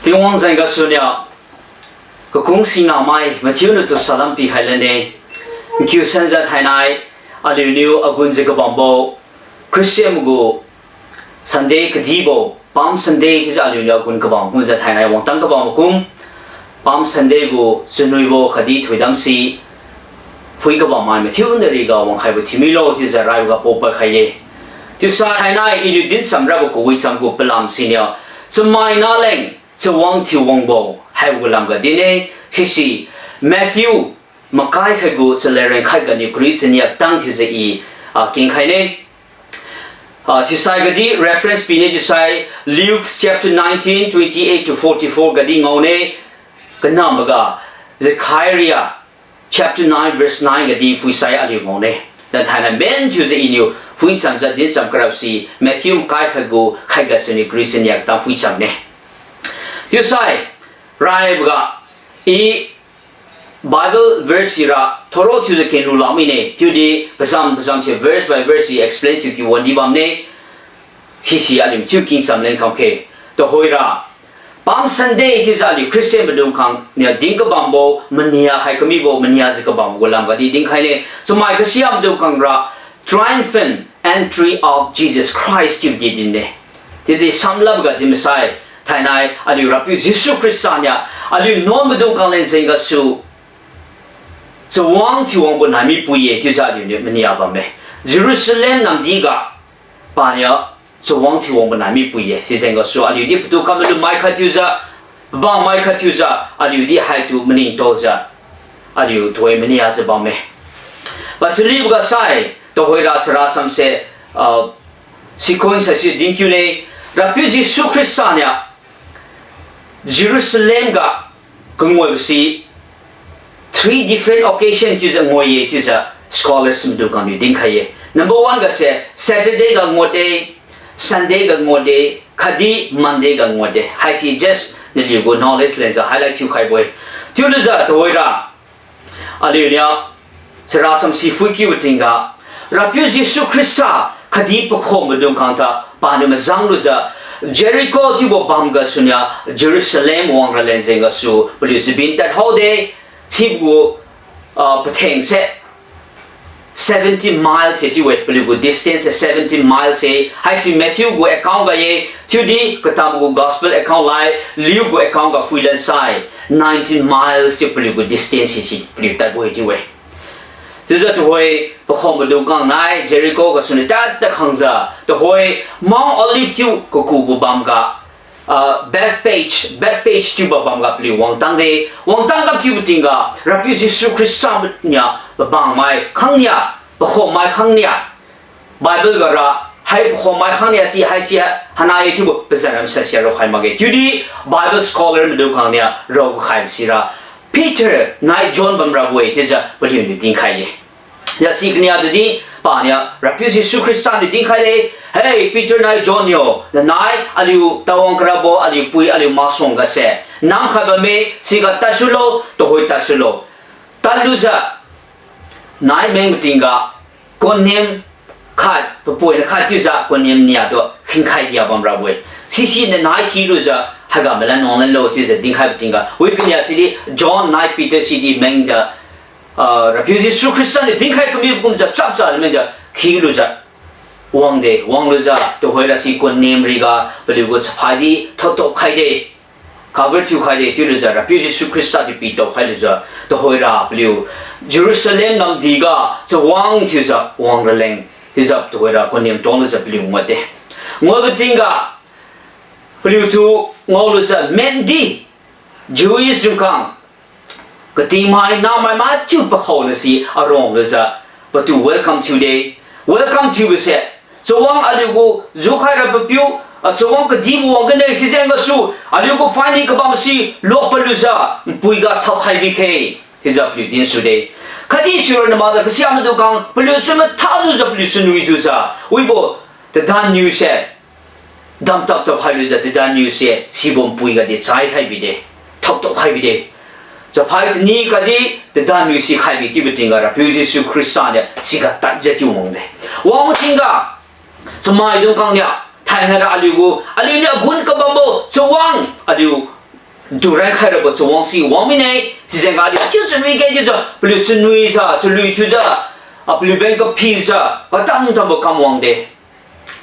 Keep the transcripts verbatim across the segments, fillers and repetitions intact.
Tingwang jeng gasu nia, kakung sinamai mathiu natu salam pikhai lane. Nkiu sanjiu thainai, aliuniu agunjiu kabambo Christian gu Sunday kadibo, Palm Sunday chiujiu aliuniu agun kabam kumjiu thainai wangtang kabam kum, Palm Sunday gu chunwibo khatdi thoidam si phui kabammai mathiu nariga wangkhaibo thiumilo chiujiu raiboga paopad khai-e. Chiusai thainai iniu dincham rabo kawicham gu palam siniu, chamai naleng chawang thiu wangbo haibo gu lamga din-e. Sisi Matthew makai khat gu chalenreng khat ganiu kariu chania tang thiujiu i, ah, kengkhaine. Ah, sisai gadi reference pine chiusai Luke chapter nineteen, twenty-eight to forty-four gadi ngaone, kanamboga Zechariah chapter nine verse nine gadi phuisai aliu ngaone. Dan thainai main thiujiu iniu phuichamjiu dincham karabo si Matthew makai khat gu khat gasuniu kariu chania tang phuichamne. Chiusai, raiboga, i Bible verse sira thoro thiujiu kenlu lak mine, chiudi pazam pazam thiu verse by verse i explain thiu kiu wandi bamne, sisi aliu mathiu kingcham leng kamkhe. Tuhoira, Palm Sunday chiujiu aliu Christian maidung khang niu din kabambo, mania khai kamibo, maniajiu kabambo gu lamga di dinkhaine, chamai kasiam maidung khangra, triumphant entry of Jesus Christ chiubo di dinne. Chiudi samlapga dinmasai, thainai aliu Rapiu Jesu Khrista niu, aliu nuan maidung khang leng jeng gasu, chawang thiu wangbo nai mipui-e chiujiu aliuniu mania bamme. Jerusalem namdiga, paniu chawang thiu wangbo nai mipui-e, sijeng gasu aliudi patu kam malumai khat thiujiu, pabangmai khat thiujiu, aliudi haitu maningtaojiu, aliu tuhoi maniajiu bamme. Pasaliboga sai, tuhoira chara chamse, ah, sequence haise dinkiu ne, Rapiu Jesu Khrista niu, Jerusalem ga kangoibo si three different occasion chiujiu ngoi-e chiujiu scholars maidung khangniu dinkhai-e. Number one gase Saturday ga ngatde, Sunday ga ngatde, khatdi Monday ga ngatde. Haise just naliu gu knowledge lengjiu highlight thiukhaibo-e. Chiulujiu tuhoira, aliuniu chara chamse phuikiubo tingga, Rapiu Jesu Khrista khatdi pakhombo dung khang ta paniu majang lujiu, Jericho chiubo bam gasuniu Jerusalem wangra leng jeng gasu paliu chabin tad haode, sibo gu, ah, pathengse seventeen miles se chiu-e, paliu gu distance se seventeen miles se, haise Matthew gu account ga ye, chiudi katambo gu gospel account lai, Luke gu account ga phuilan sai, nineteen miles chiu paliu gu distance se si paliu tadbo-e chiu-e. Chiujiu tuhoi pakhombo dung khang nai Jericho gasuniu tad tad khangjiu, tuhoi Mount Olive chiu kakubo bamga, ah, Bethphage, Bethphage chiubo bamga paliu wangtangde, wangtang gap chiubo tingga, Rapiu Jesu Khrista niu pabangmai khangnia, pakhommai khangnia, Bible gara, hai pakhommai khangnia si, haisi, hanai chiubo pazan ram sasia raokhai makge. Chiudi Bible scholar maidung khangniu raokhaibo sira, Peter nai John bamrabo-e chiujiu paliuniu dinkhai-e. Jasi kania tudi, paniu Rapiu Jesu Khrista niu dinkhai-e, Hei Peter nai John yo, nanai aliu tawang karabo, aliu pui, aliu masuang gase namkhai bamme, siga tadsulo, tuhoi tadsulo. Tadlujiu, nai meng matingga, konem khat, papoina khat chiujiu konem niatu khingkhai dia bamrabo-e. Sisi nanai khilujiu haiga malan wanglanlo chiujiu dinkhaibo tingga, wi kania sidi John nai Peter sidi mengjiu, ah, Rapiu Jesu Khrista niu dinkhai kamibo kumjiu chapcha mengjiu khilujiu wangde, wanglujiu tuhoira si konem riga paliu gu chaphaidi thotop khaide. Cover thiukhaide, chiulujiu Rapiu Jesu Khrista di pitao khailujiu, tuhoira paliu Jerusalem namdiga chawang thiujiu wangraleng, chiujiu tuhoira konem tonglujiu paliu ngatde. Ngaibo tingga, paliutu ngaolujiu mendi, Jewish jengkang, katingmai namai mathiu pakhaona si arong lujiu, patu welcome thiude. Welcome thiubose, chawang aliu gu jukhai ra papiu, ah, chawang kadibo wang gane sijeng gasu, aliu gu phaini kabam si lok palujiu, npuiga thapkhai bikhe, chiujiu paliu dinsude. Khatdi sira namakjiu kasiamaidung khang paliu chun mathajiujiu paliu chunwijiujiu, wibo tadaniu se damtap tap khailujiu tadaniu se sibo npuiga di chaikhai bide, thaptap khai bide. Chaphai tani kadi tadaniu si khaibi chiubo tingga Rapiu Jesu Khrista niu siga tadjiu chiu wangde. Wangbo tingga, chamaidung khangniu, thainai ra aliu gu, aliuniu agun kabambo chawang, aliu ntu rankhai rabo chawang si wang mine, sijengga di chiu chunwi ge chiujiu, paliu chunwijiu, chalui thiujiu, ah, paliu ben kaphijiu, katam tambo kam wangde.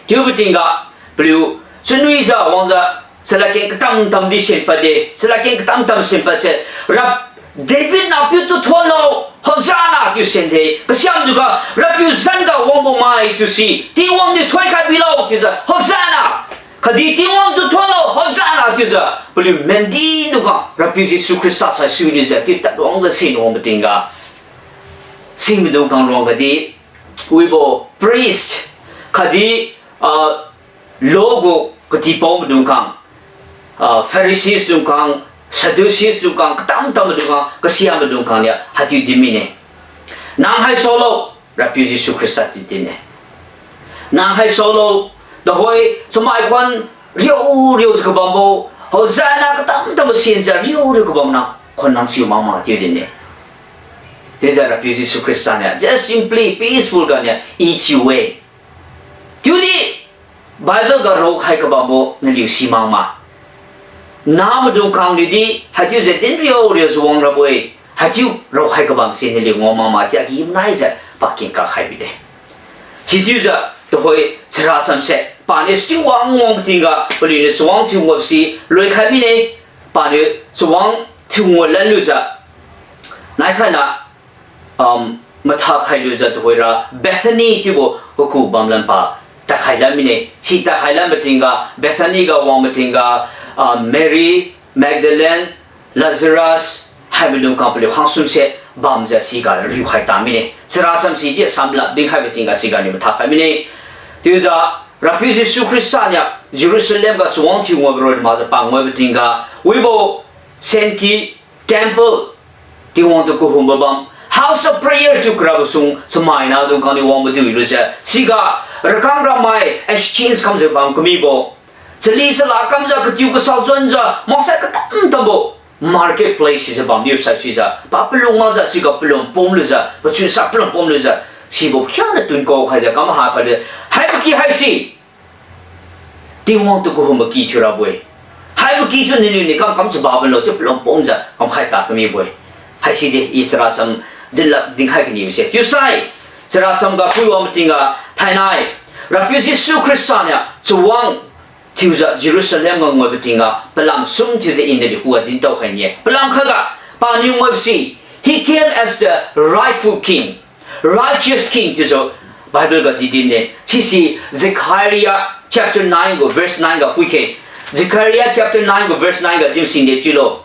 Chiubo tingga, paliu chunwijiu wangjiu, chaladkeng katam tam di senpadde, chaladkeng katam tam senpadse, Rab-, David nahpiu tu thonlo, Hosanna chiu sende, kasiam duga, Rapiu zanga wangbo mai chiu si, Tingwang niu thonkhai bilo chiujiu, Hosanna! Khatdi Tingwang tu thonlo, Hosanna chiujiu, paliu mendi duga, Rapiu Jesu Khrista saisui liujiu, chiu tad wangjiu sin wangbo tingga. Sin maidung khang ruangga di, wibo priest, khatdi, ah, law gu katipao maidung khang, ah, Pharisees dung khang, Sadducees dung khang, katam tam maidung khang, kasiam maidung khang niu, haichiu din mine. Nang hai saolo, Rapiu Jesu Khrista chiu din-e. Nang hai saolo, tuhoi chamai khuan riu riujiu kabambo, Hosanna katam tambo sinjiu riu riu kabam nang, khuan nang chiu makma chiu din-e. Chiujiu Rapiu Jesu Khrista niu, just simply, peaceful ga niu, easy way. Chiudi, Bible ga raokhai kabambo naliu si makma. Nah maidung khang niudi, haichiujiu din riu riujiu wang rabo-e, haichiu raokhai kabamse naliu ngao makma chiu agi-manaijiu pakeng kakhai bide. Sichiujiu tuhoi chara chamse, paniu sichiu wang wangbo tingga, paliuniu chawang thiu ngabsi loikhai mine, paniu chawang thiu ngao lanlujiu, naikhaina, um, mathakhai lujiu tuhoira Bethany chiubo kaku bamlan pa tadkhai lan mine. Si tadkhai lan matingga, Bethany ga wang matingga, ah, Mary Magdalene, Lazarus, haimaidung khang paliu khangsumse bamjiu siga riukhai ta mine. Chara chamse di samlap dinkhai matingga siganiu mathakhai mine. Chiujiu Rapiu Jesu Khrista niu Jerusalem ga chawang thiu ngao roi makjiu pa ngao matingga, wibo senki temple, Tingwang tu kahumbo bam, house of prayer chiu karabo sung chamaina dung khang niu wang madu lujiu, siga rakang ramai exchange kamjiu bam kamibo, chali chala kamjiu katiu kasa juanjiu maksai katam tambo market place sijiu bamniu saisuijiu pa palung makjiu siga palung pom lujiu, pachun sa palung pom lujiu, sibo pakhiangnatu nkaokhaijiu kam hakhai lujiu, haibo ky haise Tingwang tu kahumbo ky thiurabo-e. Haibo ky tu naliuniu kam kam chabamlo chiu palung pom jiu kamkhai ta kamibo-e. Haiside i chara cham dinlak dinkhai kanibose chiusai, chara cham ga phuiwang matingga thainai, Rapiu Jesu Khrista niu chawang thiujiu Jerusalem ga ngaibo tingga palam sum thiujiu i naliu khuga dintao khai ni-e. Palam khatga, paniu ngaibose, He came as the rightful king, righteous king chiujiu Bible ga di din-e. Sise Zechariah chapter nine gu verse nine ga phuikhe. Zechariah chapter nine gu verse nine ga dim sinde chiulo.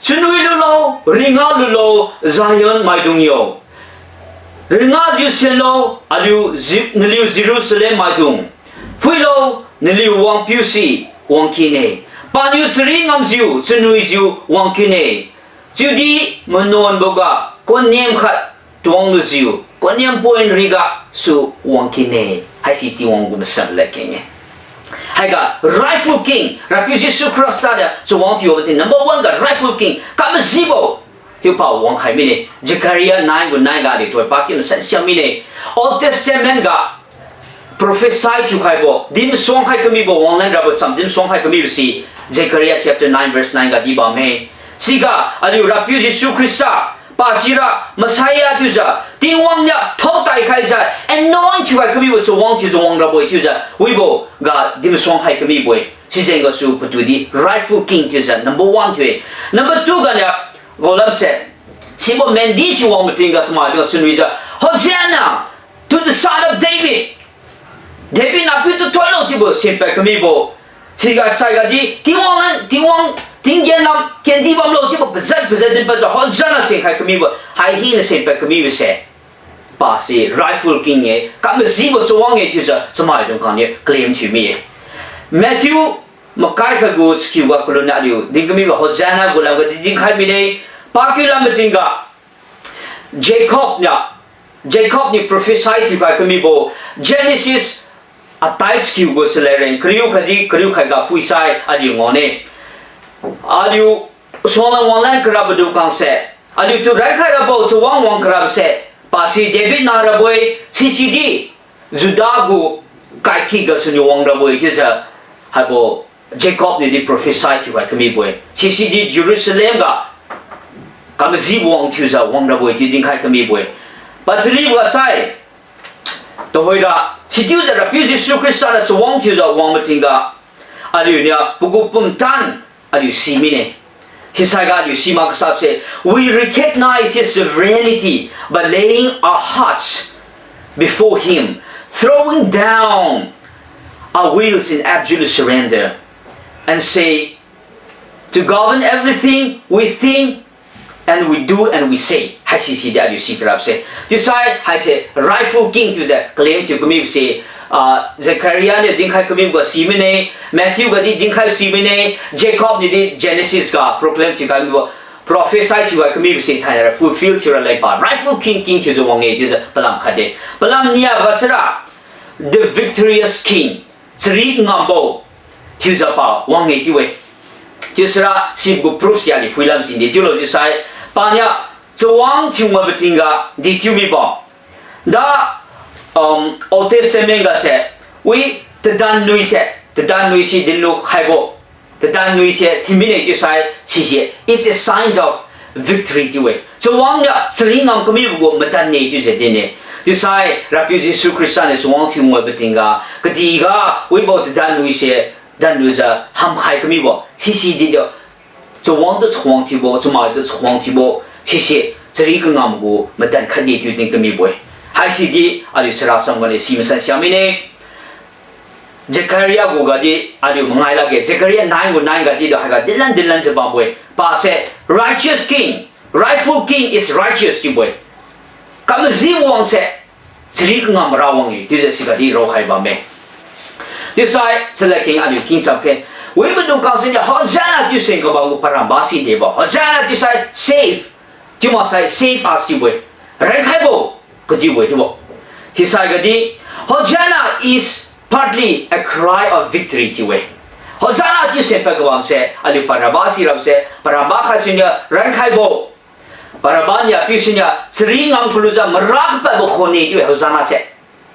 Chunwi lulo, ringa lulo, Zion maidung yo. Ringajiu senlo, aliu Ji-, naliu Jerusalem maidung. Phuilo, naliu wangpiu si wangkinne. Paniu chari ngamjiu, chunwijiu wangkinne. Chiudi manuanboga konem khat tuang lujiu, konem point riga su wangkinne. Haise Tingwang gu masan ladkeng-e. Haiga rightful king, Rapiu Jesu Khrista niu chawang thiubo tingga number one ga rightful king kamajibo chiu pa wangkhai mine. Zechariah nine gu nine ga di tuhoipa kim san siang mine. Old Testament ga prophecy thiukhaibo, dimsuang khai kamibo, wanglan rabo cham dimsuang khai kamibo si, Zechariah chapter nine verse nine ga di bamme. Siga aliu Rapiu Jesu Khrista, pasira Messiah thiujiu Tingwang niu thaotai khaijiu anoint thiukhai kamibo chawang thiujiu wang rabo-e chiujiu wibo ga dimsuang khai kamibo-e. Sijeng gasu patu di rightful king chiujiu number one thiu-e. Number two ganiu gaolamse, sibo mendi thiu wang matingga samai dungga chunwijiu, Hosanna to the Son of David. David nahpiu tu thonlo chiubo senpad kamibo. Siga saiga di Tingwang, Tingwang tinggen lam kendi bamlo chiubo pajat pajat dinpadjiu Hosanna senkhai kamibo. Hai hina senpad kamibose, pase rightful king-e, kamajibo chawang-e chiujiu chamaidung khang niu claim thiu mi-e. Matthew makai khat gu chakiuga kalun aliu din kamibo Hosanna gu lamga di dinkhai mine. Pakiu lam matingga Jacob niu, Jacob niu prophecy thiukhai kamibo, Genesis atai chakiu gu saleng reng kariu khatdi kariu khat ga phuisai aliu ngaone. Aliu suanglam wanglan karabo dung khangse, aliutu raikhai rabo chawang wang karabose, pase David nah rabo-e, sisidi Judah gu kaikhi gasuniu wang rabo-e chiujiu, haibo Jacob niudi prophecy thiukhai kamibo-e. Sisidi Jerusalem ga kamajibo wang thiujiu wangrabo-e chiu dinkhai kamibo-e. Pachalibo ga sai, tuhoira, sichiujiu Rapiu Jesu Khrista niu chawang thiujiu wang matingga, aliuniu pagu pumtan aliu si mine. Sisaiga aliu simak kasapse, we recognize his sovereignty by laying our hearts before him, throwing down our wills in absolute surrender, and say, to govern everything we think and we do and we say. Haisi sidi aliu si karabse. Chiusai haise rightful king chiujiu claim thiu kamibo se, ah, Zechariah niu dinkhai kamibo ga si mine, Matthew gadi dinkhai si mine, Jacob niudi Genesis ga proclaim thiukhai mibo, prophecy thiukhai kamibo se thainai ra fulfill thiura leng pa rightful king, king thiujiu wang-e chiujiu palam khatde. Palam niabo ga sira, the victorious king, chari kangambo thiujiu pa wang-e chiu-e. Chiusira sibo gu proof si aliu phuilam sinde chiulo chiusai, paniu chawang thiu maibo tingga di chiu mibo, da, um, Old Testament ga se, wi, tadannui se, tadannui si dinlu khaibo, tadannui se thin mine chiusai sise, it's a sign of victory chiu-e. Chawang niu chari ngam kamibo gu madanne chiujiu dinne. Chiusai Rapiu Jesu Khrista niu chawang thiu maibo tingga, kadihga wibo tadannui se danlujiu hamkhai kamibo sisi didu, chawang tu chawang thiubo, chamai tu chawang thiubo, sise chari kangam gu madan khatdi chiu din kamibo-e. Haisi di aliu chara cham ganiu si masan sia mine. Zechariah gu gadi aliu mangai lakge, Zechariah nine gu nine gadi du haiga dinlan dinlanjiu bambo-e. Pase, righteous king, rightful king is righteous chiubo-e. Kamajibo wangse chari kangam mara wang-e chiujiu sigadi raokhai bamme. Chiusai chalad keng aliu king cham khe, wi maidung kang siniu Hosanna chiu seng kabam gu paramba si debo. Hosanna chiusai save, chiu maksai save us chiubo-e. Rankhaibo, kachiubo-e chiubo. Hisai gadi, Hosanna is partly a cry of victory chiu-e. Hosanna chiu seng pad kabamse aliu paramba si rabse, paramba khat siniu rankhaibo, paramba niapiu siniu chari ngam kalujiu mara kapadbo khone chiu-e Hosanna se.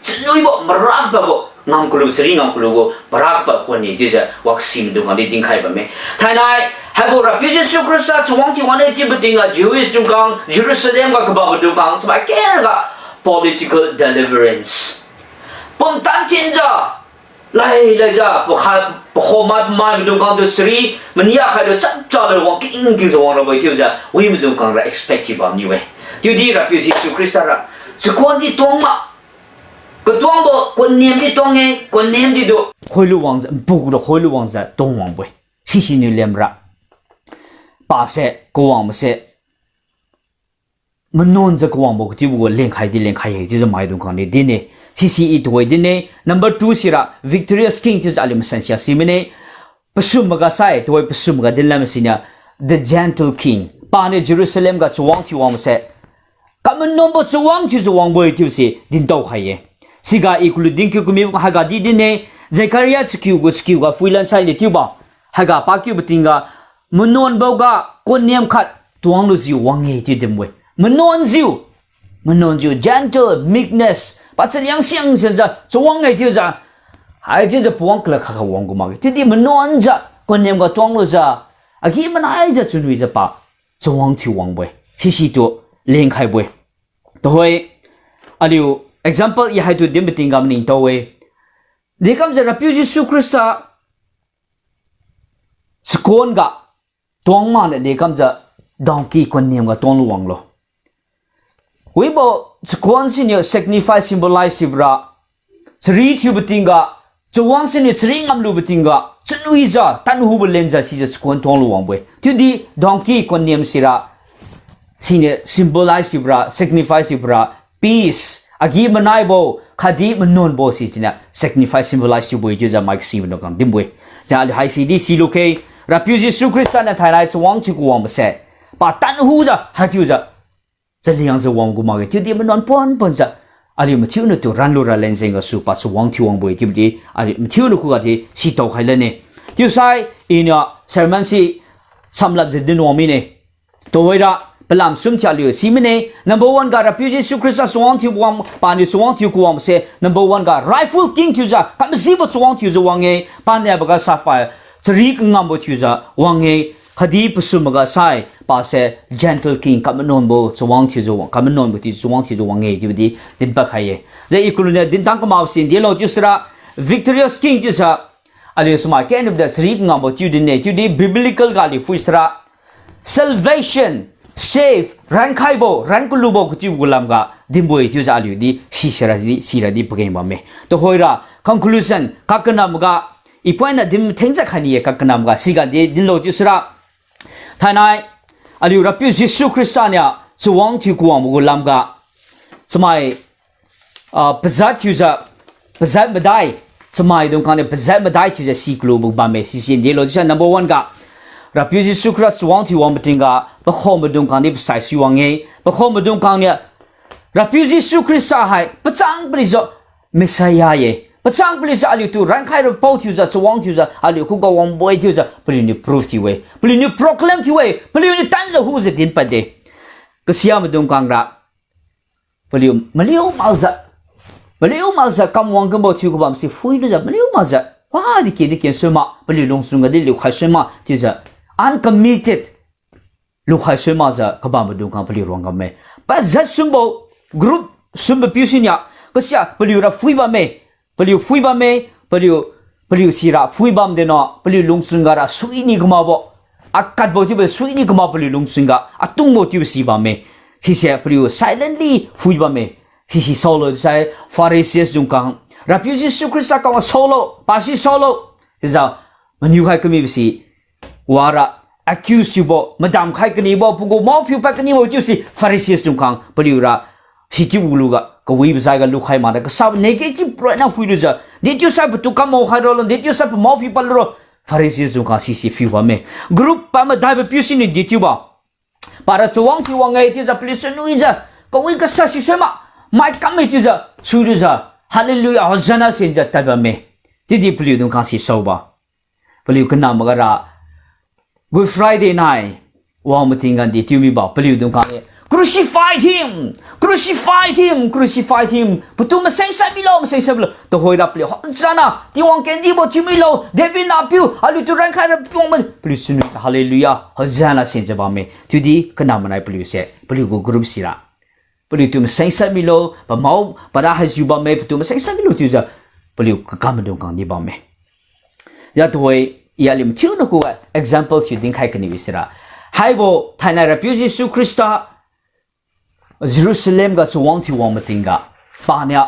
Chanuibo mara kapadbo, ngam kalu, chari ngam kalu gu mara kapad khone chiujiu wakasi maidung khangdi dinkhai bamme. Thainai haibo Rapiu Jesu Khrista chawang thiu wan-e chiubo tingga Jewish dungkang, Jerusalem ga kabambo dungkang chamai keraga political deliverance, pumtan thinjiu, lai laijiu pakha, pakho mai pamai maidung khang tu chari mania khailu chapchalo wang king tingjiu wang rabo-e chiujiu wi maidung khang ra expect thiu bamniu-e. Chiudi Rapiu Jesu Khrista ra, chakhuan di tuang ma, katuangbo kuanniam di tuang-e, kuanniam di du khoilu wangjiu, npugu du khoilu wangjiu tuang wangbo-e. Sisiniu lemra, pase kawangbo se manuanjiu kawangbo kathiubo gu lengkhai di lengkhai-e chiujiu maidung khangdi din-e. Sisi i tuhoi din-e. Number two sira victorious king chiujiu aliu masan sia si mine. Pasum maga sai, tuhoi pasum maga dinlam siniu the gentle king. Paniu Jerusalem ga chawang thiu wangbo se kamanuanbo chawang thiujiu wangbo-e chiubo se dintao khai-e. Siga i kalu dinkiu kamibo haiga di din-e, Zechariah chakiu gu chakiu ga phuilan sai niu chiubo, haiga pakiubo tingga, manuanbo ga kuanniam khat tuang lujiu wang-e chiu dinbo-e. Manuanjiu, manuanjiu, gentle, meekness, pachaliang siang sianjiu chawang-e chiujiu, hai chiujiu pawang kalakha kha wang gu makge. Chiudi manuanjiu kuanniam ga tuang lujiu, agi-manaijiu chunwijiu pa chawang thiu wangbo-e. Sisi tu lengkhaibo-e. Tuhoi, aliu example i haitu dinbo tingga maningtao-e. Dekamjiu Rapiu Jesu Khrista chakhuan ga tuang maniu dekamjiu donkey kuanniam ga tuang lu wanglo. Wibo chakhuan siniu signify, symbolize thiubora, chari thiubo tingga, chawang siniu chari ngamlubo tingga chunwijiu tanhubo lenjiu sijiu chakhuan tuang lu wangbo-e. Chiudi donkey kuanniam sira siniu symbolize thiubora, signify thiubora, peace, agi-manaibo khatdi manuanbo si siniu signify, symbolize thiubo-e chiujiu mai kasi maidung khang dinbo-e. Jiu aliu haisi di silu khe, Rapiu Jesu Khrista niu thainai chawang thiu kawangbo se pa tanhujiu haichiujiu chaliangjiu wang gu makge. Chiudi manuan pon ponjiu aliu mathiuniu tu ranlu raleng jeng gasu pa chawang thiu wangbo-e chiubo di aliu mathiuniu khuga di sitao khai lane. Chiusai iniu sermon si samlapjiu din wang mine. Tuhoira palam sum thiu aliu si mine. Number one ga Rapiu Jesu Khrista chawang thiu kawang, paniu chawang thiu kawangbo se number one ga rightful king thiujiu kamajibo chawang thiujiu wang-e. Paniu haiboga sa pa chari kangambo thiujiu wang-e, khatdi pasum maga sai, pase gentle king, kamanonbo chawang thiujiu wang, kamanonbo thiu chawang thiujiu wang-e chiubo di dinpad khai-e. Jiu i kuluniu dintang kamakbo si dilo chiusira, victorious king chiujiu, aliu samai kenubda chari kangambo chiu din-e, chiudi biblical ga aliu phui sira, salvation, save, rankhaibo, ran kalubo kachiubo gu lamga dinbo-e chiujiu aliu di sisira di, sira di pageng bamme. Tuhoira, conclusion, kakanamga, i point na din mathengjiu khai ni-e kakanamga, siga di dinlo chiusira. Thainai, aliu Rapiu Jesu Khrista niu chawang thiu kawangbo gu lamga, chamai, ah, pazat thiujiu, pazat madai, chamai dungkhang niu pazat madai thiujiu si kalubo bamme, sisi dilo chiusai number one ga, Rapiu Jesu Khrista chawang thiu wang matingga, pakhombo dungkhang di pasai si wang-e, pakhombo dungkhang niu, Rapiu Jesu Khrista hai pachang palijiu Messiah ye. Pachang palijiu aliutu rankhai rapao thiujiu, chawang thiujiu, aliu khuga wangbo-e chiujiu paliuniu proof thiu-e, paliuniu proclaim thiu-e, paliuniu tanjiu hujiu dinpadde. Kasia maidung kangra, paliu maliu makjiu, maliu makjiu kamwang kambo thiu kabam si phuilujiu maliu makjiu, wadi kedi kensui ma, paliu lungchun gadi lukhai sui ma chiujiu, uncommitted, lukhai sui makjiu kabam maidung khang paliu ruang kamme. Pajat sumbo, group sumbo piu sinia, kasia paliura phui bamme, paliu phui bamme, paliu, paliu sira phui bam deno, paliu lungchun gara suini kamakbo, akatbo chiubo suini kamak paliu lungchun ga atungbo chiubo si bamme. Sise paliu silently phui bamme. Sisi saolo sai Pharisees dungkhang, Rapiu Jesu Khrista kangga saolo, pasi saolo, chiujiu maniu khai kamibo si wara accuse thiubo, madam khai kanibo, pagu maophiu pad kanibo chiusi Pharisees dungkhang paliura sichiu luga kawibo jaiga lukhai makra kasabo negative proina phuilujiu, dechiusai patu kamao khai ralo, dechiusai pamaophiu padlulo, Pharisees dungkhang sisi phiu bamme. Group pamadaibo piu siniu dechiuba, para chawang thiu wang-e chiujiu paliu chunwijiu, kawi kasa sisui ma, mai kamme chiujiu suilujiu, Hallelujah, Hosanna sinjiu tad bamme. Chiudi paliu dungkhang si saoba, paliu kanam magara, Good Friday nai wang matingga dechiu mibo paliu dungkhang e, Crucify him! Crucify him! Crucify him! Patu masengsat milo, masengsat milo. Tuhoira paliu Hosanna, Tingwang kendibo thiu milo, David nahpiu, aliutu rankhai ra Tingwang ma, paliu chunwi Hallelujah, Hosanna sinjiu bamme. Chiudi kanam manai paliu se, paliu gu group sira, paliutu masengsat milo, pamao, para haijiu bamme, patu masengsat milo chiujiu, paliu kakam maidung khang di bamme. Jia tuhoi, i aliu mathiuna khuga example thiu dinkhai kanibo sira, haibo thainai Rapiu Jesu Khrista Jerusalem ga chawang thiu wang matingga, paniu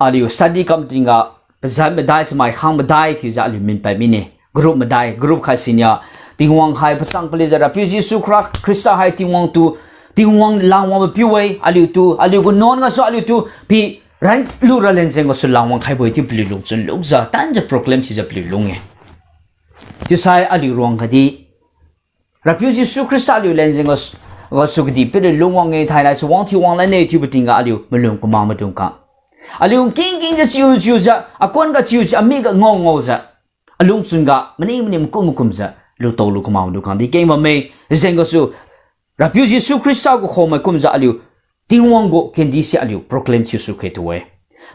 aliu study kam tingga, pazat madai, chamai khang madai thiujiu aliu minpad mine. Group madai, group khai sinia, Tingwang hai pachang palijiu Rapiu Jesu Khra-, Khrista hai Tingwang tu, Tingwang langwangbo piu-e, aliutu, aliu gu nuan gasu aliutu pi ran lura lenjeng gasu langwang khaibo-e chiu paliu lungchun lukjiu tanjiu proclaim thiujiu paliu lung-e. Chiusai aliu ruang gadi, Rapiu Jesu Khrista aliu lenjeng gas-, gasu kadihpiri lungwang-e, thainai chawang thiu wang lane chiubo tingga aliu malum kamak maidung khang, aliu nking kingjiu chiu chiujiu, akuan ga chiujiu, ami ga ngao ngaojiu, alungchun ga maning maning makum makumjiu lutao lu kamak maidung khang di keng bamme. Jeng gasu Rapiu Jesu Khrista gu khomai kumjiu aliu Tingwang gu kendi si aliu proclaim thiusu khe tu-e.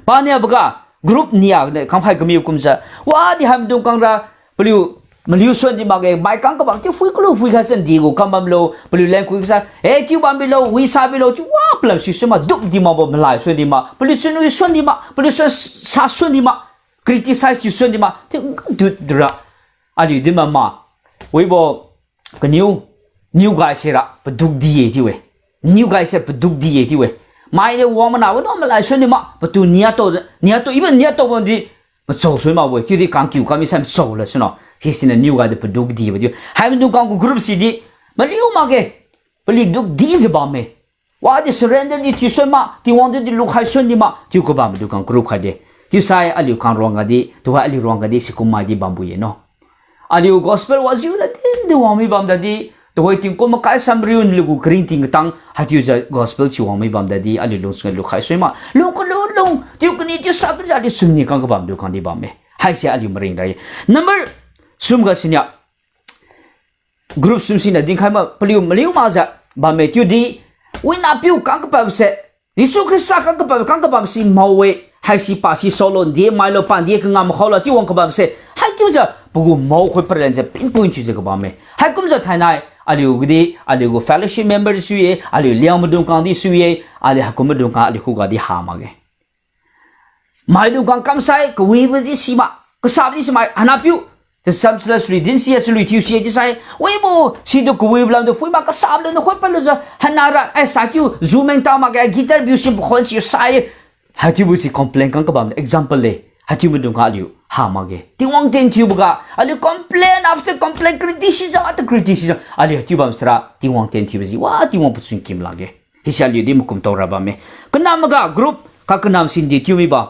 Paniaboga group nia niu kamkhai kamiu kumjiu, wadi hai maidung khangra, paliu maliu suan di makge, mai kang kabam chiu phui kalu phui khai san di gu kam bamlo, paliu leng kui kasa, e, chiu bam bilo, wisa bilo chiu wa palam sisui ma, duk di makbo malai suan di mak, paliu chunwi suan di mak, paliu suan sa suan di mak, criticize thiu suan di mak, chiu dut dura aliu di mama. Wibo kaniu, new guy sira paduk di-e chiu-e. New guy se paduk di-e chiu-e. Mai de wang mana wano malai suan di mak, patu niato, niato, even niato bamdi machao sui makbo-e, chiudi kangkiu kami sai machao la suno. Sisiniu new guy di paduk dibo chiu. Hai maidung khang gu group si di maliu makge, paliu duk dijiu bamme. Wadi surrender di thiu suan ma, Tingwang tu di lukhai suan di ma chiu kabam maidung khang group khai de. Chiusai aliu khang ruang gadi, tuhoi aliu ruang gadi sikum mai di bambo-e no. Aliu gospel wajiu ladin di wangmi bam dadi, tuhoi tingkum makai samriu nlugu karingting katang haichiujiu gospel thiu wangmi bam dadi, aliu lungchun ga lukhai sui ma, lung kalu lung, tiu kani tiu sapijiu aliu sumni khang kabam maidung khang di bamme. Haise aliu maring ra-e. Number sum ga sinia, group sum siniu dinkhai ma paliu maliu makjiu bamme chiudi, wina piu kang kapabse, Jesu Khrista kang kapab, kang kapabse mao-e, Haisi pasi saolo, nde mailo, pa nde kangam khaolo chiu wang kabamse. Haichiujiu pagu mao khoi paralen se pinpoint thiujiu kabamme. Haikumjiu thainai aliu kadi, aliugu fellowship member di sui-e, aliu Liangmai dung khang di sui-e, aliu haikum maidung khang aliu khuga di ha makge. Maidung khang kamsai, kawibo di sima, kasabo di sima, hanapiu. Tasam sala suli din si, suli thiu si, chiusai. Wibo, situ kawibo lamtu phui ma kasabo lamtu khoi palujiu, hanara, ai sakiu, zumeng ta makge, guitar biu sim pakhon siu sai. Haichiubo si complain khang kabam example le. Haichiu maidung khang aliu ha makge. Tingwang tien thiuboga, aliu complain after complain, criticism after criticism. Aliu haichiu bam sara, Tingwang tien thiubo si, wa Tingwang pachun kim lakge. Hisi aliu di makum tao ra bamme. Kanam maga group, ka kanam sin di thiu mibo.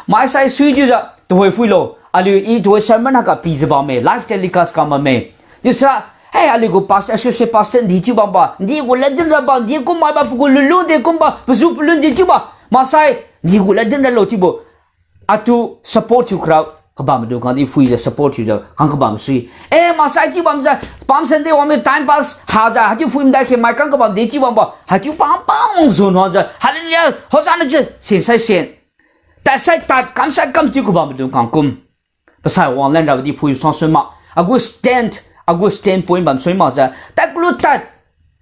Maisai sui thiujiu, tuhoi phuilo. Aliu i tuhoi sermon haga pijiu bamme. Live telecast kam bamme. Chiusai, hei aliugu pastor, associate pastor di thiu bambo. Di gu ladin rabo, di kum maibo, pagu lulu di kumbo, pazu palun di thiubo. Maksai, di gu ladin ralo chiubo. Atu support thiu kra kabam maidung khang di phuijiu support thiujiu khang kabam sui. Eh, maksai chiu bamjiu, Palm Sunday wangmi time pass hajiu, haichiu phui madai khe mai khang kabam di chiu bambo. Haichiu pang pang wang zun wangjiu, hallelujah, Hosanna chiu, sinsai sin. Tadsai tad, kamsai kam chiu kabam maidung khang kum. Pasai wanglan rabo di phui suang sun ma. Agu stand, agu standpoint bam sui makjiu. Tad kalu tad.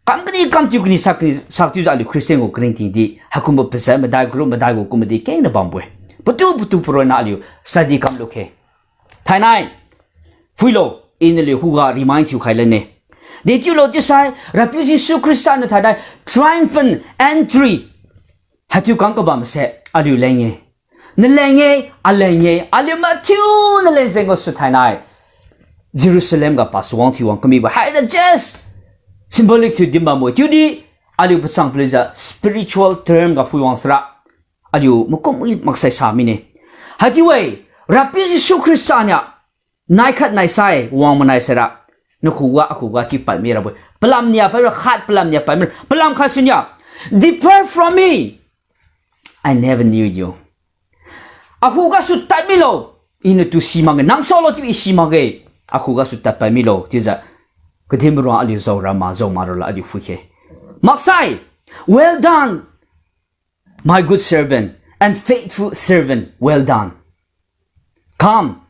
Kam kani kam chiu kani sak kani sak chiujiu aliu Christian gu karingting di. Haikumbo pazat madai group madai gu kum di kengna bambo-e. Patu patu paronna aliu study kamlu khe. Thainai. Phuilo, i naliu khuga remind thiu khai lane. Dechiulo chiusai, Rapiu Jesu Khrista niu thainai, triumphant entry. Haichiu khang kabamse, aliu leng-e. Naleng-e, aleng-e, aliu mathiu naleng jeng gasu thainai. Jerusalem ga pa suwang thiu wang kamibo. Haira just symbolic thiu din bambo. Chiudi, aliu pachang palijiu spiritual term ga phui wang sara. Aliu makum i maksai sa mine. Haichiu-e, Rapiu Jesu Khrista niu, naikhat naisai, wang manai saira. Nakhuga, akhuga chiu pad mirabo-e. Palam nia pad mira, khat palam nia pad mira. Palam khat siniu, Depart from me. I never knew you. Akhugasu tad milo, i natu si makge, nang saolo chiu i si makge. Akhugasu tad pad milo, chiujiu. Kadin maruang aliu jao rama, jao maralo aliu phui khe. Maksai, well done, my good servant and faithful servant, well done. Come,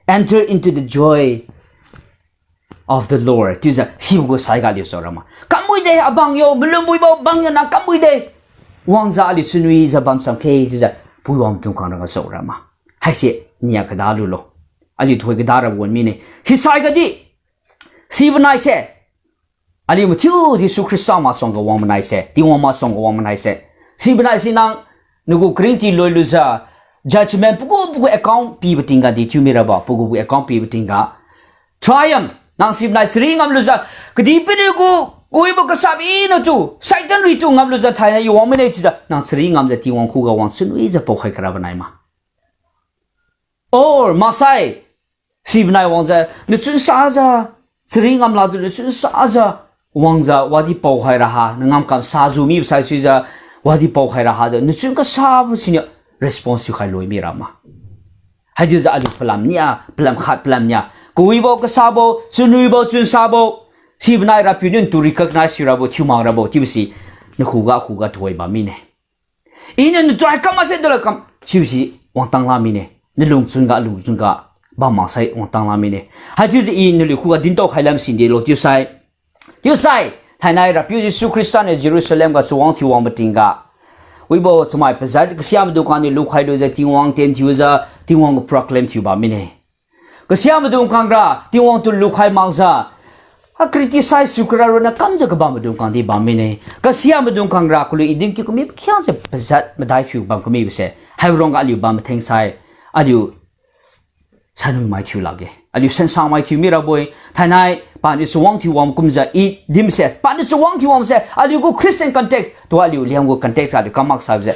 enter into the joy of the Lord. Chiujiu sibo gu saiga aliu jao rama. Kamwi de abang yo, malumbuibo bang yo nang kamwi de. Wangjiu aliu chunwijiu bam cham khe chiujiu pui wangtung khang rangga jao rama. Haise nia kada lulo. Aliu thoi kada rabo wan mine. Sisai gadi. Sibo naise. Aliu mathiu Jesu Khrista masuangga wang manaise, Tingwang masuangga wang manaise. Sibo naise nang, nagu karingti loi lujiu, judgment pagu pagu account pibo tingga di thiu mirabo, pagu pagu account pibo tingga. Triumph, nang sibo nai chari ngam lujiu, kadihpiri gu, kuibo kasabo i natu, Satan ritu ngam lujiu thainai i wang mine chiujiu, nang chari ngamjiu Tingwang khuga wang chunwijiu paokhai karabo nai ma. Or, maksai, sibo nai wangjiu, nachun sajiu, chari ngam lakjiu, nachun sajiu, wangjiu, wadi paokhai raha, nangam kam sajiu mibo saisuijiu, wadi paokhai raha jiu, nachun kasabo siniu, response thiukhai loi mi rama. Haichiujiu aliu palam nia, palam khat palam nia. Kawibo kasabo, chunwibo chunsabo, sibo nai Rapiu niu natu recognize thiu rabo, thiu mak rabo, chiubo si, nakhuga, khuga tuhoi bam mine. Iniu natu hai kam makse dula kam, chiubo si wangtang la mine. Nalungchun ga, lungchun ga, bam maksai wangtang la mine. Haichiujiu i naliu khuga dintao khai lam sindelo chiusai. Chiusai, thainai Rapiu Jesu Khrista niu Jerusalem ga chawang thiu wang matingga. Wibo chamai pajat kasiamaidung khang niu lukhai lujiu Tingwang tien thiujiu, Tingwang gu proclaim thiu bam mine. Kasiamaidung khangra, Tingwang tu lukhai makjiu. A criticize thiu kara ronna kamjiu kabammaidung khang di bam mine. Kasiamaidung khangra, kalu i din kiu kami pakhiangjiu pajat madai thiu bam kamibo se. Haibo rongga aliu bam matheng sai. Aliu sanui mai thiu lakge. Aliu sansa mai thiu mirabo-e. Thainai, paniu chawang thiu wang kumjiu i din se. Paniu chawang thiu wang se. Aliu gu Christian context. Tua aliu Liangmai gu context aliu kam maksai se.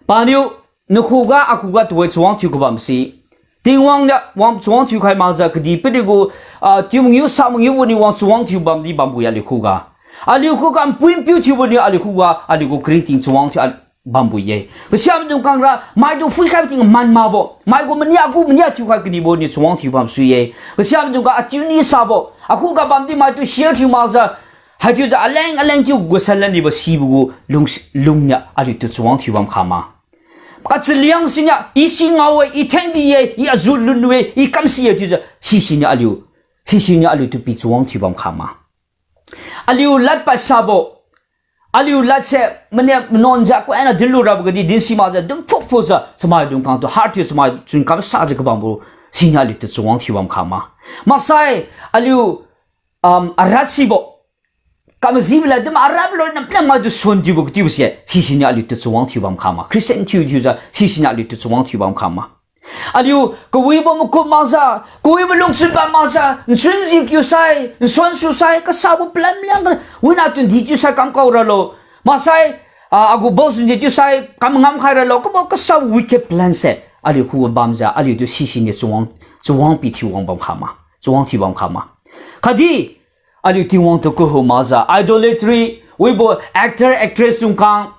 Paniu nakhuga, akhuga tuhoi chawang thiu kabam se. Tingwang niu wang chawang thiu khai makjiu kadihpiri gu, ah, tiu mangiu sa mangiu boni wang chawang thiu bam di bambo-e aliu khuga. Aliu khuga npui npiu thiu boniu aliu khuga, aliu gu karingting chawang thiu bambo-e. Kasiamaidung khangra, maitu phuikhai ting man makbo. Mai gu mania gu mania thiukhai kanibo niu chawang thiu bam sui-e. Kasiamaidung kha atiu ni sabo. Akhuga bam di maitu share thiu makjiu. Haichiujiu aleng aleng chiu gu sanlan dibo sibo gu lung, lung niu aliutu chawang thiu bam kha ma. kachaliang siniu, i si ngao-e, i thengdi-e, i aju lun-e, i kamsi-e chiujiu, sisiniu aliu, sisiniu aliutu pi chawang thiu bam khama. Aliu lad padsabo, aliu ladse, mane manonjiu kuina dinlu rabo gadi din simakjiu, dun phukphukjiu, chamaidung khangtu, heart thiu chamai chun kamsajiu kabambo, siniu aliutu chawang thiu bam khama. Maksai, aliu, um, arat sibo, kamajibo lad dima arat loi namnam maitu suan thiubo katiubo se, sisiniu aliutu chawang thiu bam khama. Christian thiu thiujiu, sisiniu aliutu chawang thiu bam khama. Aliu kawibo makum makjiu, kawibo lungchun bam makjiu, nchunjiu kiusai, nsuan susai, kasabo plan liang, wina tun di chiusai kam kau ralo. Maksai, ah, agu boss tun di chiusai kam ngam khai ralo, kabo kasabo wicked plan se aliu khuga bamjiu, aliutu sisiniu chawang, chawang pi thiu wang bam khama, chawang thiu bam khama. Khatdi, aliu Tingwang tu kahum makjiu, idolatry, wibo actor, actress dung khang,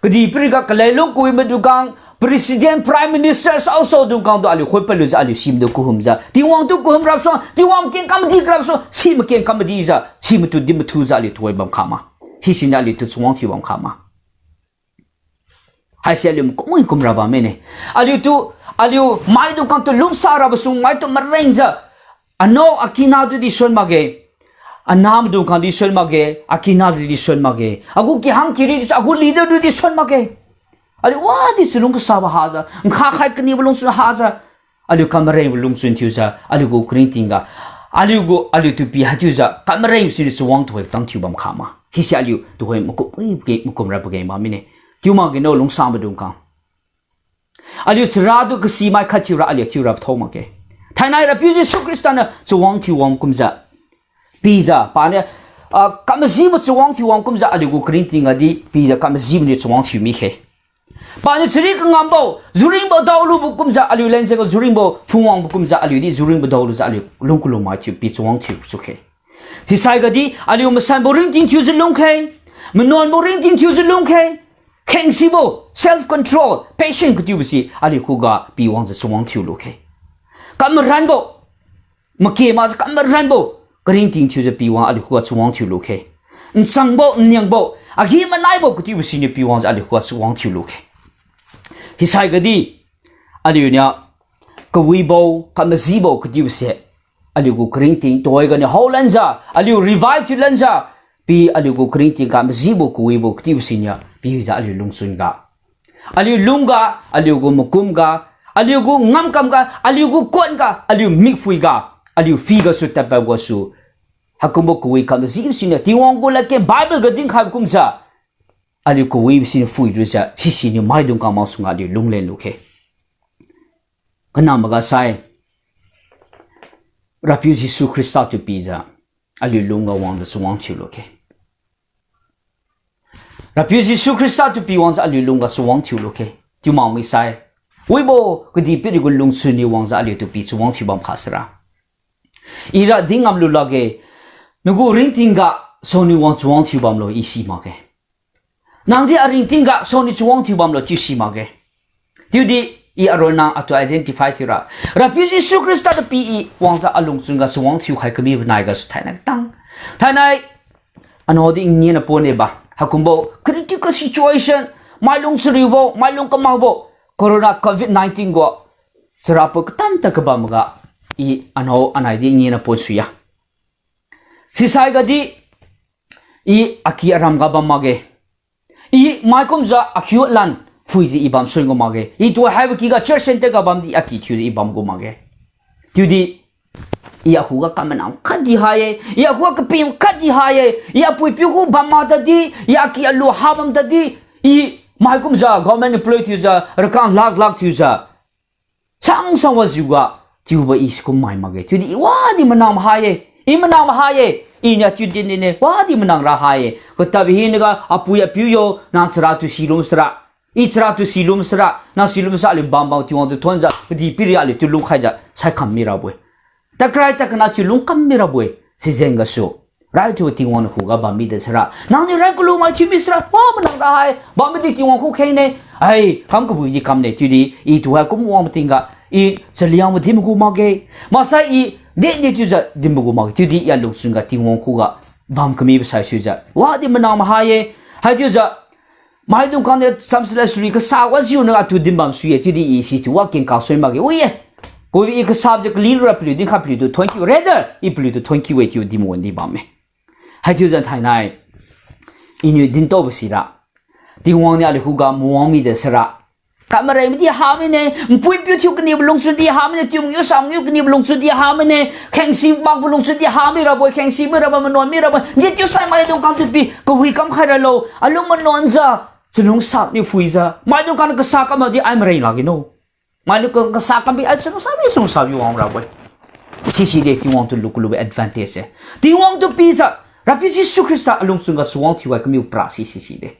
kadihpiriga kalailung kawi maidung khang, president, prime minister, saosao dung khangtu aliu khoi palujiu aliu si maitu kahumjiu, Tingwang tu kahum rabsu, Tingwang makeng kam madi karabsu, si makeng kam madijiu, si maitu di mathujiu aliu tuhoi bam khama. Sisiniu aliutu chawang thiu bam khama. Haise aliu makum wi kum ra bam mine. Aliutu, aliu maidung khangtu lungsa rabosu maitu marengjiu, anao akina tudi suan makge, anah maidung khangdi suan makge, akina tudi suan makge, agu kihang kiri, agu leader tudi suan makge. Aliu wadi chalung kasabo hajiu, nkha khai kanibo lungchun hajiu, aliu kamarengbo lungchun thiujiu, aliugu karingtingga, aliugu, aliutu pi haichiujiu kamareng siniu chawang tuhoi tang thiu bam khama. Hise aliu tuhoi makum wi page, makum ra pageng bam mine. Chiu makge no lungsa maidung khang, aliu chara tu kasimai khat thiura aliu thiura pathao makge. Thainai Rapiu Jesu Khrista niu chawang thiu wang kumjiu, pijiu paniu, ah, kamajibo chawang thiu wang kumjiu aliugu karingtingga di pijiu kamajibo niu chawang thiu mikhe. Paniu chari kangambo, juringbo daolubo kumjiu aliu lenjengga juringbo phungwangbo kumjiu aliudi juringbo daolujiu aliu lung kalu mai thiu pi chawang thiu sukhe. Sisai gadi aliu masanbo ringting thiujiu lungkhe, manuanbo ringting thiujiu lungkhe, khengsibo, self control, patient katiubo si aliu khuga pi wangjiu chawang thiu lukhe. Kamaranbo, make makjiu kamaranbo, karingting thiujiu pi wang aliu khuga chawang thiu lukhe. Nchangbo, nniangbo, agi-manaibo katiubo siniu pi wangjiu aliu khuga chawang thiu lukhe. Sisai gadi, aliuniu kawibo, kamajibo katiubo se, aliugu karingting tuhoi ganiu haolanjiu, aliu revive thiulanjiu, pi aliugu karingting kamajibo kawibo katiubo siniu pijiu aliu lungchun ga, aliu lungga, aliugu makum ga, aliugu ngamkam ga, aliugu kuan ga, aliu mikphui ga, aliu phi gasu tadpad gasu, haikumbo kawi kamajibo siniu Tingwang gu ladkeng Bible ga dinkhaibo kumjiu, aliu kawibo siniu phuilujiu sisiniu maidung khang masuangga aliu lunglen lukhe. Kanamboga sai, Rapiu Jesu Khrista tu pijiu aliu lungga wangjiu chawang thiu lukhe. Rapiu Jesu Khrista tu pi wangjiu aliu lungga chawang thiu lukhe. Chiu makmi sai, wibo kadihpiri gu lungchun niu wangjiu aliutu pi chawang thiu bam kha sara, ira dingam lu lakge, nagu ringting ga saoniu wang chawang thiu bamlo i si makge. Nangdi aringting ga saoniu chawang thiu bamlo chiu si makge. Chiudi i aronna atu identify thiura, Rapiu Jesu Khrista tu pi i wangjiu alungchun ga chawang thiukhai kamibo nai gasu thainai katang, thainai anaodi ngena pon-e ba, haikumbo critical situation, mailung chariubo, mailung kamakbo, corona covid nineteen gu charapoi katan tad kabamga, i anao anaidi ngena pon suya. Sisai gadi, i aki aram ga bam makge. I maikumjiu akiu lan phuijiu i bam sun gu makge. I tuhoi haibo kyga church centre ga bamdi aki thiujiu i bam gu makge. Chiudi i akhuga kamanang khatdi ha-e, i akhuga kaping khatdi ha-e, i apui piu khu bam mak tadi, i aki alu ha bam tadi, i maikumjiu government employee thiujiu, rakang lakh lakh thiujiu, sangsang wajiuga, chiubo i sikum mai makge. Chiudi i wadi manang maha-e, i manang maha-e, iniu chiu din dine, wadi manang ra ha-e. Katadbo hinaga apui apiu yo, nang chara tu silum sara, i chara tu silum sara, nang silum sara aliu bambam Tingwang tu thonjiu, kadihpiri aliutu lungkhaijiu saikham mirabo-e. Takrai takana chiu lungkam mirabo-e, sijeng gasu. Raithubo Tingwang niu khuga bam mida sara, nangniu rai kalu mai thiu mi sara, wa manang ra ha-e, bam madi Tingwang khu kheng ne, ai, kam kabuidi kam ne, chiudi, i tuhoi kum wang matingga, i chaliang madi magu makge, maksai i, deni chiujiu din magu makge, chiudi i alungchun ga Tingwang khuga bam kamibo saisuijiu, wadi manang maha-e, haichiujiu, Maidung khangniu chamsila suri kasa wajiu na atu dinbam sui-e, chiudi i situ wa kengkasui makge wi-e. Kawi i kasajiu kali lura paliu dinkhai paliutu thuonkiu, rather, i paliutu thuonkiu-e chiu dinwandi bamme. Haichiujiu thainai, iniu dintaobo sira, Tingwang niu aliu khuga mawang mide sira, kamaraimadi hamine, npui piu thiu kanibo lungchun di hamine, tiumniu samniu kanibo lungchun di hamine, khengsi makbo lungchun di hami rabo-e, khengsi mirabo-e, manuan mirabo-e, dechiusai maidung khang tu pi kawi kamkhai ralo, alung manuanjiu, chalungsap niu phuijiu, maidung khang kasa kam di ai mareng lakge no. Maidung khang kasa kam bi ai chalungsa mi chalungsa bi wang rabo-e. Siside Tingwang tu lu kalubo advantage-e. Tingwang tu pijiu, Rapiu Jesu Khrista alungchun ga suwang thiukhai kamibo pra si siside.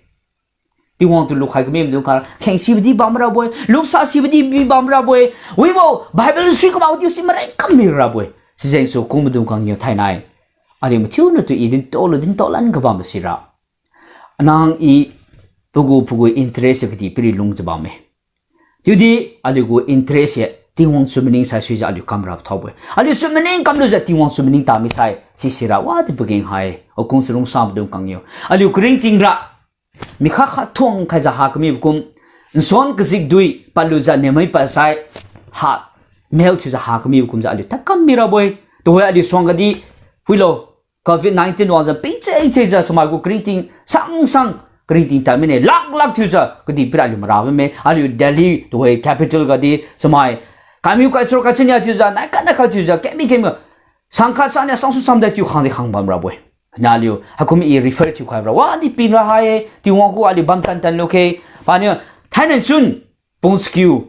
Tingwang tu lukhai kami maidung khang khengsibodi bam rabo-e, lungsa sibodi bi bam rabo-e. Wibo, Bible sui kamao tiu si mareng kam mi rabo-e. Sijengsu kum maidung khang niu thainai, aliu mathiu natu i dintao lu dintao lan kabambo sira, nang i pagu pagu interest kadihpiri lungjiu bamme. Chiudi aliugu interest se Tingwang chunmaning saisuijiu aliu kamra thaobo-e. Aliu chunmaning kamlujiu Tingwang chunmaning tamisai sisira wadi pageng hai. Akung sarung sa maidung khang niu, aliu karingting ra, mikha khat thuong khaijiu ha kamibo kum, nsuan kajikdui padlujiu niamai padsai, ha, mel thiujiu ha kamibo kumjiu aliu tadkam mirabo-e. Tuhoi aliu suang gadi, phuilo, covid nineteen wangjiu pingcheng chengjiu chamai gu karingting sangsang karingting tad mine, lak lak thiujiu kadihpira aliu mara bamme, aliu Delhi tuhoi capital gadi chamai kamiu kaicharo kaichania thiujiu, nai khat nai khat thiujiu, kemi kemi, sangkhat sania sangsu samdai tiu khangdi khang bam rabo-e. Niu aliu haikum i refer thiukhai ra wadi pin ra hai-e, Tingwang khu aliu bam tan tan lukhe. Paniu, thainai chun pungskiu,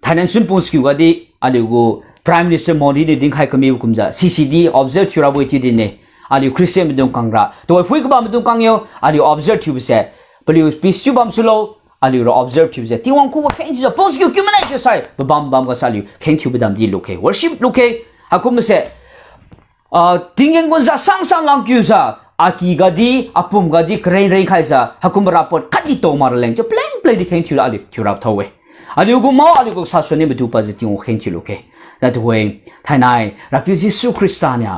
thainai chun pungskiu gadi, aliugu Prime Minister Modi niu dinkhai kamibo kumjiu C C D observe thiu rabo-e chiu dinne. Aliu Christian maidung khang ra, tuhoi phui kabam maidung khang yo, aliu observe thiubo se, paliu peace thiu bam sulo, aliu ra observe thiubo se Tingwang khuga kheng thiujiu pungskiu kiu manai thiusai pabam bam gasa aliu kheng thiubo damdi lukhe, worship lukhe. Haikumbo se, ah, tinggen gunjiu sangsang langkiujiu, aky gadi, apum gadi, kareng reng khaijiu, haikumbo rapot khatdi tao mak raleng chiu pleng pleng di kheng thiu aliu thiurap thao-e. Aliugu mao, aliugu sasuni madu padjiu Tingwang kheng thiu lukhe. Natu hoi, thainai Rapiu Jesu Khrista niu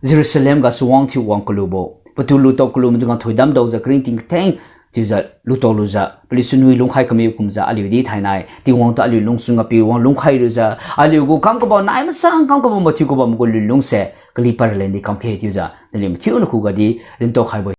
Jerusalem ga suwang thiu wang kalubo, patu lutao kalu maidung khang thoidam daojiu karingting katheng thiujiu lutao lujiu paliu sunui lungkhai kamibo kumjiu aliu di thainai Tingwang tu aliu lungchun ga pi wang lungkhai lujiu, aliugu kam kabam nai masang kam kabam mathiu kabam gu lunlung se kali pad raleng di kamkhe chiujiu naliu mathiu nakhuga di dintao khaibo-e.